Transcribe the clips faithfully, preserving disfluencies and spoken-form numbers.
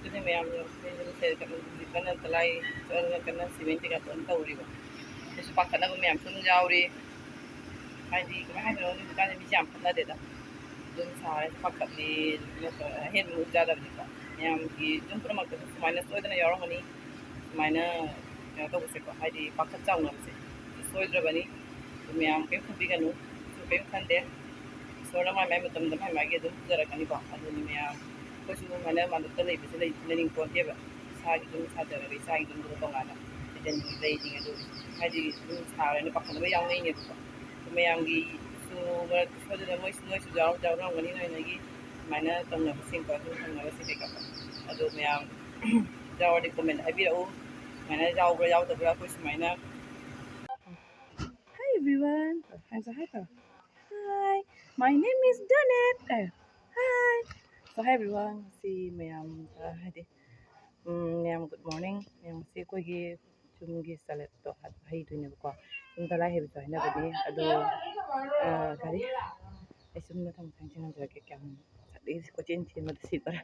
ꯑꯗꯨꯅ ꯃꯌꯥꯝ ꯌꯨꯝꯁꯦ ꯀꯟꯅ ꯇꯂꯥꯏ ꯀꯟꯅ ꯁꯤꯃꯦꯟ ꯀꯩꯀꯥ ꯂꯣꯏꯅ ꯇꯧꯔꯤꯕ꯫ ꯑꯗꯨꯁꯨ ꯄꯥꯈꯠꯅꯕ ꯃꯌꯥꯝꯁꯨ ꯑꯗꯨꯝ ꯌꯥꯎꯔꯤ꯫ ꯍꯥꯏꯗꯤ ꯀꯃꯥꯏꯅ ꯍꯥꯏꯗꯣꯏꯅꯣ, ꯍꯧꯖꯤꯛꯀꯥꯟꯁꯦ ꯃꯤꯁꯦ ꯌꯥꯝ ꯈꯠꯅꯗꯦꯗ꯫ ꯌꯨꯝ ꯁꯥꯔꯁꯨ ꯄꯥꯈꯠꯂꯤ, ꯑꯍꯦꯟꯕ ꯃꯑꯣꯡ ꯆꯥꯗꯕꯅꯤꯀꯣ꯫ ꯃꯌꯥꯝꯒꯤ ꯌꯨꯝ ꯈꯨꯗꯤꯡꯃꯛꯇꯁꯨ ꯁꯨꯃꯥꯏꯅ ꯁꯣꯏꯗꯅ ꯌꯥꯎꯔꯝꯒꯅꯤ꯫ ꯁꯨꯃꯥꯏꯅ ꯀꯩꯅꯣ ꯇꯧꯕꯁꯦꯀꯣ, ꯍꯥꯏꯗꯤ ꯄꯥꯈꯠ ꯆꯥꯎꯅꯕꯁꯦ ꯁꯣꯏꯗ꯭ꯔꯕꯅꯤ꯫ ꯑꯗꯨ ꯃꯌꯥꯝ ꯀꯔꯤꯝ ꯈꯟꯕꯤꯒꯅꯨ, ꯀꯩꯁꯨ ꯀꯔꯤꯝ ꯈꯟꯗꯦ꯫ ꯏꯁꯣꯔꯅ ꯃꯥꯏ ꯃꯥꯏ ꯃꯇꯝꯗ ꯃꯥꯏ ꯃꯥꯏꯒꯤ ꯑꯗꯨꯝ ꯄꯨꯖꯔꯛꯀꯅꯤꯀꯣ꯫ ꯑꯗꯨꯅꯤ ꯃꯌꯥꯝ, ꯑꯩꯈꯣꯏꯁꯨ ꯁꯨꯃꯥꯏꯅ ꯃꯥꯂꯦꯝꯗ ꯂꯩꯕꯁꯦ ꯂꯩ-, ꯂꯩꯅꯤꯡ ꯄꯣꯟꯇꯦꯕ꯫ ꯏꯁꯥꯒꯤ ꯌꯨꯝ ꯁꯥꯖꯔꯒ ꯏꯁꯥꯒꯤ ꯌꯨꯝꯗꯨꯗ ꯇꯣꯉꯥꯟꯅ ꯂꯩꯖꯅꯤꯡ-, ꯂꯩꯅꯤꯡꯉꯦ꯫ ꯑꯗꯨ ꯍꯥꯏꯗꯤ ꯌꯨꯝ ꯁꯥꯔꯦꯅ ꯄꯥꯈꯠꯅꯕ ꯌꯥꯎꯅꯩꯅꯦꯕꯀꯣ꯫ ꯑꯗꯨ ꯃꯌꯥꯝꯒꯤꯁꯨ ꯃꯔꯛꯇ ꯁꯣꯏꯗꯅ ꯃꯣꯏꯁꯨ, ꯅꯣꯏꯁꯨ ꯌꯥꯎꯔꯝ-, ꯌꯥꯎꯔꯝꯒꯅꯤ ꯅꯣꯏ ꯅꯣꯏꯒꯤ ꯁꯨꯃꯥꯏꯅ ꯇꯧꯅꯕꯁꯤꯡꯀꯣ, ꯌꯨꯝ ꯁꯥꯟꯅꯕꯁꯤꯡ ꯀꯩꯀꯥ꯫ ꯑꯗꯣ ꯃꯌꯥꯝ ꯌꯥꯎꯔꯗꯤ comment ꯍꯥꯏꯕꯤꯔꯛꯎ, ꯁꯨꯃꯥꯏꯅ ꯌꯥꯎꯕ꯭ꯔꯥ ꯌꯥꯎꯗꯕ꯭ꯔꯥ꯫ ꯑꯩꯈꯣꯏ ꯁꯨꯃꯥꯏꯅ Hi everyone. ꯍꯥꯏꯁꯦ hi ꯇꯧ꯫ Hi, my name is Donette. A, hi. So hi everyone. ꯁꯤ ꯃꯌꯥꯝꯗ ꯍꯥꯏꯗꯤ, ꯎꯝ, ꯃꯌꯥꯝ good morning. ꯃꯌꯥꯝ ꯁꯤ ꯑꯩꯈꯣꯏꯒꯤ ꯌꯨꯝꯒꯤ ꯁꯂꯠꯇꯣ ꯍꯩꯗꯣꯏꯅꯦꯕꯀꯣ꯫ ꯌꯨꯝꯗ ꯂꯥꯏ ꯍꯩꯕꯁꯨ ꯍꯥꯏꯅꯕꯅꯦ꯫ ꯑꯗꯣ, ꯑ, ꯀꯔꯤ? ꯑꯩ ꯁꯨꯝ ꯃꯊꯪ ꯃꯊꯪ ꯁꯦꯝꯖꯔꯛꯀꯦ꯫ ꯀꯌꯥꯝ ꯆꯠꯂꯤ ꯀꯣꯏꯆꯦꯟ ꯆꯦꯟꯕꯗ ꯁꯤꯗꯣꯔꯦ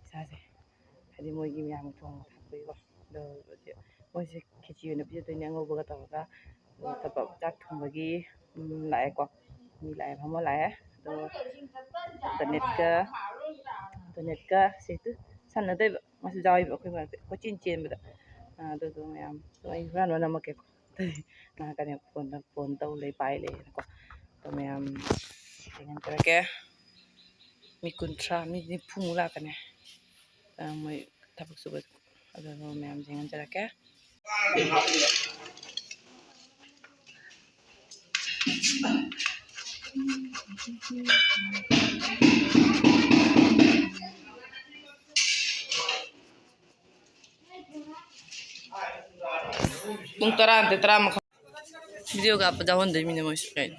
ꯏꯁꯥꯁꯦ꯫ ꯍꯥꯏꯗꯤ ꯃꯣꯏꯒꯤ ꯃꯌꯥꯝ ꯊꯣꯡꯕ ꯊꯥꯛꯄꯒꯤꯀꯣ꯫ ꯑꯗꯣ ꯍꯧꯖꯤꯛ ꯃꯣꯏꯁꯦ ꯈꯦꯆꯤ ꯑꯣꯏꯅ ꯄꯤꯖꯗꯣꯏꯅꯦ ꯑꯉꯧꯕꯒ ꯇꯧꯔꯒ꯫ ꯑꯗꯣ ꯊꯕꯛ ꯆꯥꯛ ꯊꯣꯡꯕꯒꯤ, ꯎꯝ, ꯂꯥꯛꯑꯦꯀꯣ꯫ ꯃꯤ ꯂꯥꯛꯑꯦ, ꯐꯝꯃ ꯂꯥꯛꯑꯦ꯫ ꯑꯗꯣ ꯏꯟꯇꯔꯅꯦꯠꯀ, ꯏꯟꯇꯔꯅꯦꯠꯀ ꯁꯤ ꯁꯥꯟꯅꯗꯣꯏꯕ꯫ ꯃꯥꯁꯨ ꯌꯥꯎꯔꯤꯕ ꯑꯩꯈꯣꯏ ꯃꯔꯛꯇ ꯀꯣꯏꯆꯦꯟ ꯆꯦꯟꯕꯗ꯫ ꯑꯥ, ꯑꯗꯨꯗꯣ ꯃꯌꯥꯝ ꯑꯩ ꯍꯨꯔꯥꯟ ꯍꯨꯔꯥꯟ ꯅꯝꯃꯛꯀꯦꯀꯣ꯫ ꯉꯥꯏꯍꯥꯛꯀꯅꯦ ꯐꯣꯟꯗ, ꯐꯣꯟ ꯇꯧ ꯂꯩ, ꯄꯥꯏ ꯂꯩꯌꯦꯅꯀꯣ꯫ ꯑꯗꯣ ꯃꯌꯥꯝ ꯌꯦꯡꯍꯟꯖꯔꯛꯀꯦ꯫ ꯃꯤ ꯀꯨꯟꯊ꯭ꯔꯥ, ꯃꯤ ꯅꯤꯐꯨꯃꯨꯛ ꯂꯥꯛꯀꯅꯤ꯫ ꯑꯥ, ꯃꯣꯏ ꯊꯕꯛ ꯁꯨꯕ꯫ ꯑꯗꯨ ꯃꯌꯥꯝ ꯌꯦꯡꯍꯟꯖꯔꯛꯀꯦ꯫ ꯄꯨꯡ ꯇꯔꯥ ꯅꯠꯇꯦ, ꯇꯔꯥ ꯃꯈꯥꯏ꯫ Video ꯀꯥꯞꯄꯗ ꯍꯣꯟꯗꯣꯏꯃꯤꯅꯦ ꯃꯣꯏꯁꯨ ꯀꯩꯅꯣ꯫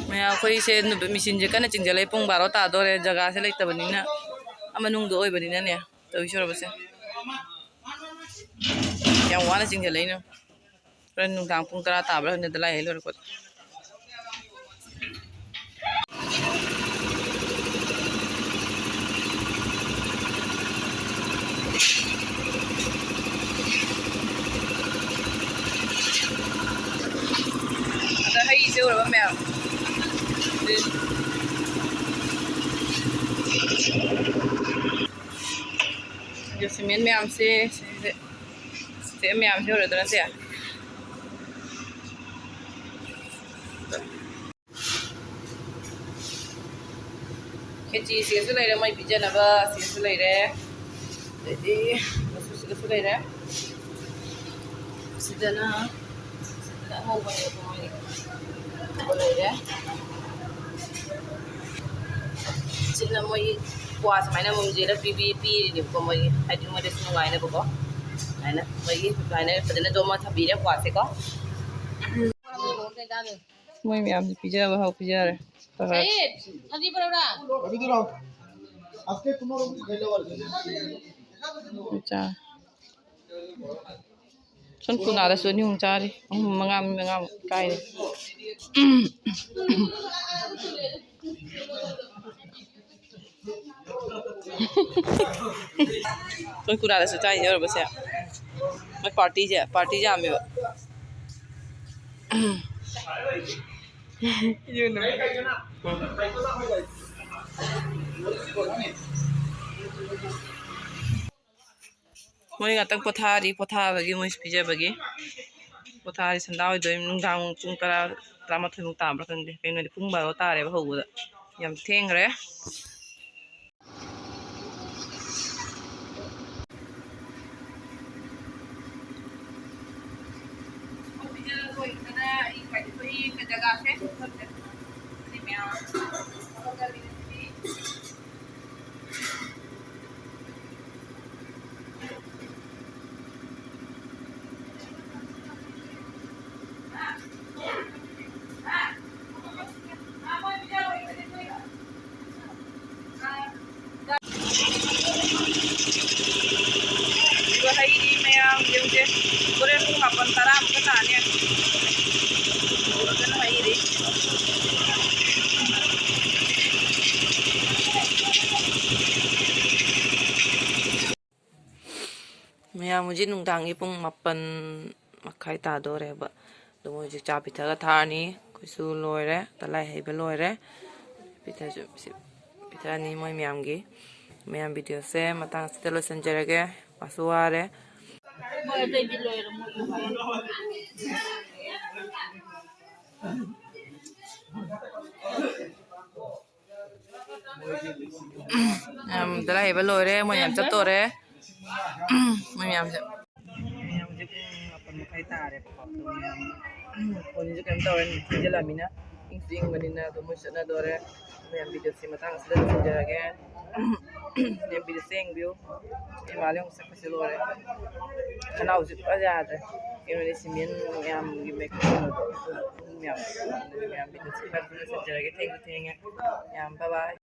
ꯃꯌꯥꯝ ꯑꯩꯈꯣꯏꯁꯦ ꯅꯨ-, ꯃꯦꯆꯤꯟꯁꯦ ꯀꯟꯅ ꯆꯤꯡꯁꯤꯜꯂꯛꯑꯦ꯫ ꯄꯨꯡ ꯕꯥꯔꯣ ꯇꯥꯗꯣꯔꯦ꯫ ꯖꯒꯥꯁꯦ ꯂꯩꯇꯕꯅꯤꯅ, ꯑꯃ ꯅꯨꯡꯗ ꯑꯣꯏꯕꯅꯤꯅꯅꯦ, ꯇꯧꯔꯤ ꯁꯣꯔꯕꯁꯦ꯫ ꯌꯥꯝ ꯋꯥꯅ ꯆꯤꯡꯁꯤꯜꯂꯛꯏꯅꯣ꯫ ꯍꯣꯔꯦꯟ ꯅꯨꯡꯗꯥꯡ ꯄꯨꯡ ꯇꯔꯥ ꯇꯥꯕ꯭ꯔꯥ ꯈꯪꯗꯦ, ꯂꯥꯏ ꯍꯩ ꯂꯣꯏꯔꯛꯄꯗ꯫ ꯁꯤꯃꯦꯟ ꯃꯌꯥꯝꯁꯦ, ꯁꯤꯁꯦ, ꯁꯤꯃꯦꯟ ꯃꯌꯥꯝꯁꯦ ꯎꯔꯗ꯭ꯔꯥ ꯁꯦ? ꯈꯦꯆꯤ ꯁꯤꯗꯁꯨ ꯂꯩꯔꯦ, ꯃꯣꯏ ꯄꯤꯖꯅꯕ ꯁꯤꯗꯁꯨ ꯂꯩꯔꯦ, ꯑꯗꯩꯗꯤ ꯁꯤꯗꯁꯨ ꯂꯩꯔꯦ꯫ ꯁꯤꯗꯅ, ꯁꯤꯗꯅ ꯑꯉꯧꯕꯅꯦꯕꯀꯣ, ꯃꯣꯏ ꯂꯩꯔꯦ꯫ ꯁꯤꯅ ꯃꯣꯏꯒꯤ ꯀ꯭ꯋꯥ ꯁꯨꯃꯥꯏꯅ ꯑꯃꯃꯝ ꯌꯦꯜꯂ ꯄꯤꯕꯤ-, ꯄꯤꯔꯤꯅꯦꯕꯀꯣ ꯃꯣꯏꯒꯤ, ꯍꯥꯏꯗꯤ ꯃꯣꯏꯗꯁꯨ ꯅꯨꯡꯉꯥꯏꯅꯕꯀꯣ꯫ ꯁꯨꯃꯥꯏꯅ ꯃꯣꯏꯒꯤ, ꯁꯨꯃꯥꯏꯅ ꯐꯖꯅ ꯌꯣꯝꯃ ꯊꯝꯕꯤꯔꯦ ꯀ꯭ꯋꯥꯁꯦꯀꯣ꯫ ꯃꯣꯏ ꯃꯌꯥꯝꯁꯦ ꯄꯤꯖꯕ ꯍꯧ ꯄꯤꯖꯔꯦ꯫ ꯈꯔ ꯈꯔ꯫ ꯆꯥ꯫ ꯁꯨꯝ ꯀꯨꯅꯥꯗꯁꯨ ꯑꯅꯤ ꯑꯍꯨꯝ ꯆꯥꯔꯤ꯫ ꯑꯍꯨꯝ, ꯃꯉꯥ, ꯃꯤ ꯃꯉꯥꯃꯨꯛ ꯀꯥꯏꯔꯦ꯫ ꯑꯩꯈꯣꯏ ꯀꯨꯔꯥꯗꯁꯨ ꯆꯥꯏ ꯌꯧꯔꯕꯁꯦ꯫ ꯃꯣꯏ ꯄꯥꯔꯇꯤꯁꯦ, ꯄꯥꯔꯇꯤꯁꯦ ꯌꯥꯝꯃꯦꯕ꯫ ꯃꯣꯏ ꯉꯥꯛꯇꯪ ꯄꯣꯊꯥꯔꯤ, ꯄꯣꯊꯥꯕꯒꯤ ꯃꯣꯏꯁꯨ ꯄꯤꯖꯕꯒꯤ ꯄꯣꯊꯥꯔꯤ꯫ ꯁꯟꯗꯥ ꯑꯣꯏꯗꯣꯏ ꯅꯨꯡꯗꯥꯡ ꯄꯨꯡ ꯇꯔꯥ, ꯇꯔꯥꯃꯥꯊꯣꯏꯃꯨꯛ ꯇꯥꯕ꯭ꯔꯥ ꯈꯪꯗꯦ꯫ ꯀꯩꯅꯣꯗꯤ ꯄꯨꯡ ꯕꯥꯔꯣ ꯇꯥꯔꯦꯕ ꯍꯧꯕꯗ꯫ ꯌꯥꯝ ꯊꯦꯡꯈ꯭ꯔꯦ꯫ ꯑꯗꯨꯒ ꯍꯩꯔꯤ ꯃꯌꯥꯝ ꯌꯦꯡꯁꯦ꯫ ꯍꯣꯔꯦꯟ ꯄꯨꯡ ꯃꯥꯄꯟ ꯇꯔꯥꯃꯨꯛꯀ ꯇꯥꯅꯤ꯫ ꯐꯖꯅ ꯍꯩꯔꯤ꯫ ꯃꯌꯥꯝ ꯍꯧꯖꯤꯛ ꯅꯨꯡꯗꯥꯡꯒꯤ ꯄꯨꯡ ꯃꯥꯄꯟ ꯃꯈꯥꯏ ꯇꯥꯗꯣꯔꯦꯕ꯫ ꯑꯗꯨ ꯃꯣꯏ ꯍꯧꯖꯤꯛ ꯆꯥ ꯄꯤꯊꯛꯑꯒ ꯊꯥꯔꯅꯤ꯫ ꯑꯩꯈꯣꯏꯁꯨ ꯂꯣꯏꯔꯦ, ꯇꯂꯥꯏ ꯍꯩꯕ ꯂꯣꯏꯔꯦ꯫ ꯄꯤꯊꯛꯑꯁꯨ-, ꯁꯤ ꯄꯤꯊꯛꯑꯅꯤ ꯃꯣꯏ ꯃꯌꯥꯝꯒꯤ꯫ ꯃꯌꯥꯝ, ꯚꯤꯗꯤꯑꯣꯁꯦ ꯃꯇꯥꯡ ꯑꯁꯤꯗ ꯂꯣꯏꯁꯤꯟꯖꯔꯒꯦ꯫ ꯋꯥꯁꯨ ꯋꯥꯔꯦ꯫ ꯃꯣꯏ ꯑꯇꯩꯗꯤ ꯂꯣꯏꯔꯝꯃꯣꯏ꯫ ꯃꯌꯥꯝ ꯗꯔꯥ ꯍꯩꯕ ꯂꯣꯏꯔꯦ, ꯃꯣꯏ ꯌꯥꯝ ꯆꯠꯇꯣꯔꯦ꯫ ꯃꯣꯏ ꯃꯌꯥꯝꯁꯦ, ꯃꯌꯥꯝꯁꯦ ꯄꯨꯡ ꯃꯥꯄꯟ ꯃꯈꯥꯏ ꯇꯥꯔꯦꯕꯀꯣ꯫ ꯑꯗꯣ ꯃꯌꯥꯝ ꯐꯣꯟꯁꯦ ꯀꯩꯅꯣ ꯇꯧꯔꯅꯤ, ꯊꯦꯡꯖꯤꯜꯂꯛꯑꯃꯤꯅ, ꯏꯪꯁꯨ ꯏꯪꯕꯅꯤꯅ꯫ ꯑꯗꯣ ꯃꯣꯏ ꯆꯠꯅꯗꯣꯔꯦ꯫ ꯃꯌꯥꯝ, ꯚꯤꯗꯤꯑꯣꯁꯦ ꯃꯇꯥꯡ ꯑꯁꯤꯗ ꯂꯣꯏꯁꯤꯟꯖꯔꯒꯦ꯫ ꯃꯌꯥꯝ, ꯚꯤꯗꯤꯑꯣꯁꯦ ꯌꯦꯡꯕꯤꯌꯨ꯫ ꯏꯃꯥ ꯂꯩ ꯁꯛꯄꯁꯦ ꯂꯣꯏꯔꯦ꯫ ꯈꯅꯥꯎꯁꯦ ꯄꯨꯔꯥ ꯌꯥꯗ꯭ꯔꯦ꯫ ꯀꯩꯅꯣꯅꯦ, ꯁꯤꯃꯦꯟ ꯃꯌꯥꯝꯒꯤ ꯃꯦꯀꯞ ꯇꯧꯅꯕ ꯃꯌꯥꯝ, ꯃꯌꯥꯝ, ꯚꯤꯗꯤꯑꯣꯁꯦ ꯈꯔ ꯊꯨꯅ ꯂꯣꯏꯁꯤꯟꯖꯔꯒꯦ꯫ ꯊꯦꯡꯁꯨ ꯊꯦꯡꯉꯦ꯫ ꯃꯌꯥꯝ, bye bye꯫